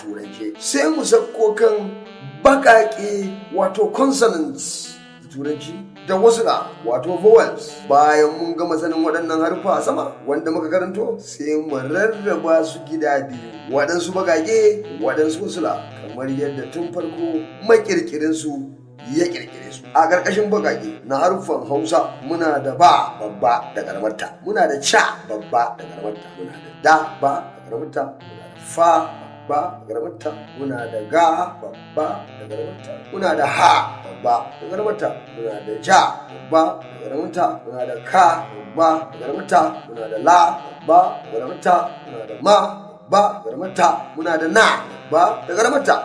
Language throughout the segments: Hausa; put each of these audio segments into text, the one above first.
Turance. Sai mu sauko kan baƙaƙe, wato consonants da Turanci, da wasula, wato vowels. Bayan mun gama sanin waɗannan haruffa a sama wanda muka karanto, sai mu rarraba su gida biyu: waɗansu baƙaƙe, waɗansu wasula, kamar yadda tun farko makirkirin su ya kirkire su. A ƙarƙashin baƙaƙe na haruffan Hausa, muna da ba babba da ƙaramarta, muna da ca babba da ƙaramarta, muna da da ba da ƙaramarta, muna da fa babba da ƙaramarta, muna da ga babba da ƙaramarta, muna da ha babba da ƙaramarta, muna da ja babba da ƙaramarta, muna da ka babba da ƙaramarta, muna da la babba da ƙaramarta, muna da ma babba da ƙaramarta, muna da na babba da ƙaramarta,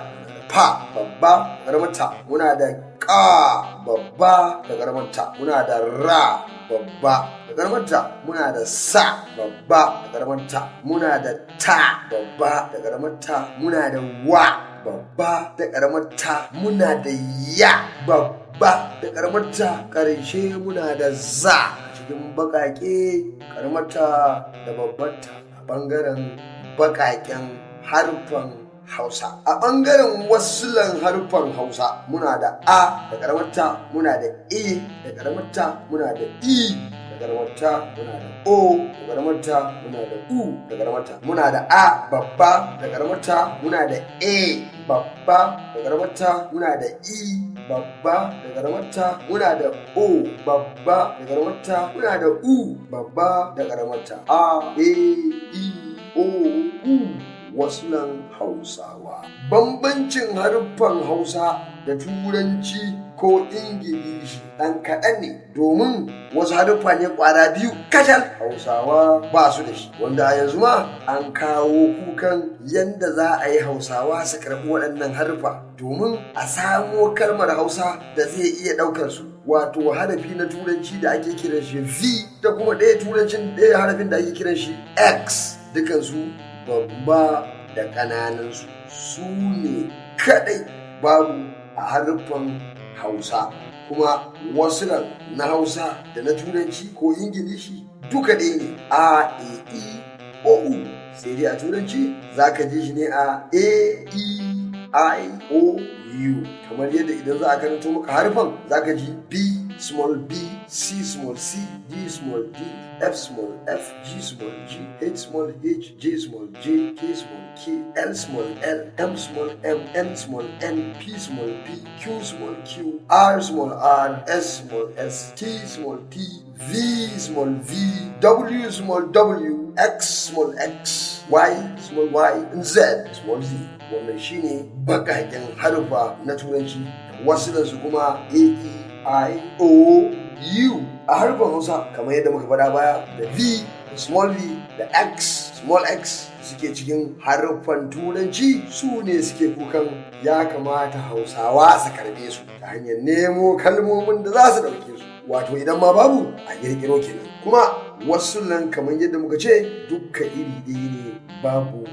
fa babba da ƙaramarta, muna da ƙa babba da ƙaramarta, muna da ra babba da ƙaramarta, muna da sa babba da ƙaramarta, muna da ta babba da ƙaramarta, muna da wa babba da ƙaramarta, muna da ya babba da ƙaramarta, ƙarshe muna da za a cikin baƙaƙe, ƙaramarta da babbarta, a ɓangaren baƙaƙen harfan Hausa. A ɓangaren wasulan haruffan Hausa, muna da A da ƙaramarta, muna da E da ƙaramarta, muna da I da ƙaramarta, muna da O da ƙaramarta, muna da U da ƙaramarta. Muna da A babba da ƙaramarta, muna da E babba da ƙaramarta, muna da I babba da ƙaramarta, muna da O babba da ƙaramarta, muna da U babba da ƙaramarta. A, E, I, O, U, wasulan Hausawa. Bambancin haruffan Hausa da Turanci ko Ingilishi ɗan kaɗan ne, domin wasu haruffa ne ƙwara biyu kacal Hausawa ba su da shi, wanda a yanzu ma an kawo kukan yanda za a yi Hausawa su karɓi waɗannan haruffa domin a samo kalmar Hausa da zai iya ɗaukar su, wato harafi na Turanci da ake kiran shi V da kuma ɗaya Turancin, ɗaya harafin da ake kiran shi X, dukansu babba da ƙananansu. Su ne kaɗai babu a haruffan Hausa. Kuma wasu na Hausa da na Turanci ko Ingilishi duka ɗaya ne, A, E, I, O, U. Sai dai a Turanci za ka ji shi ne a A, E, I, O, U, kamar yadda idan za a karanto maka harufan za ka ji B small b, C small c, D small d, F small f, G small g, H small h, J small j, K small k, L small l, M small m, N small n, P small p, Q small q, R small r, S small s, T small t, V small v, W small w, X small x, Y small y, and Z small z. Wannan shine bakaken haruffa na Turanci, wasu kuma A, E, I, O, U. A harufan Hausa, kamar yadda muka faɗa baya, da V small v da X small x suke cikin haruffan Turanci, su ne suke kukan ya kamata Hausawa su karbe su ta hanyar nemo kalmomin da za su ɗauke su, wato idan ma babu a ƙirƙiro kenan. Kuma wasu nan, kamar yadda muka ce, dukka iri ɗaya ne, babu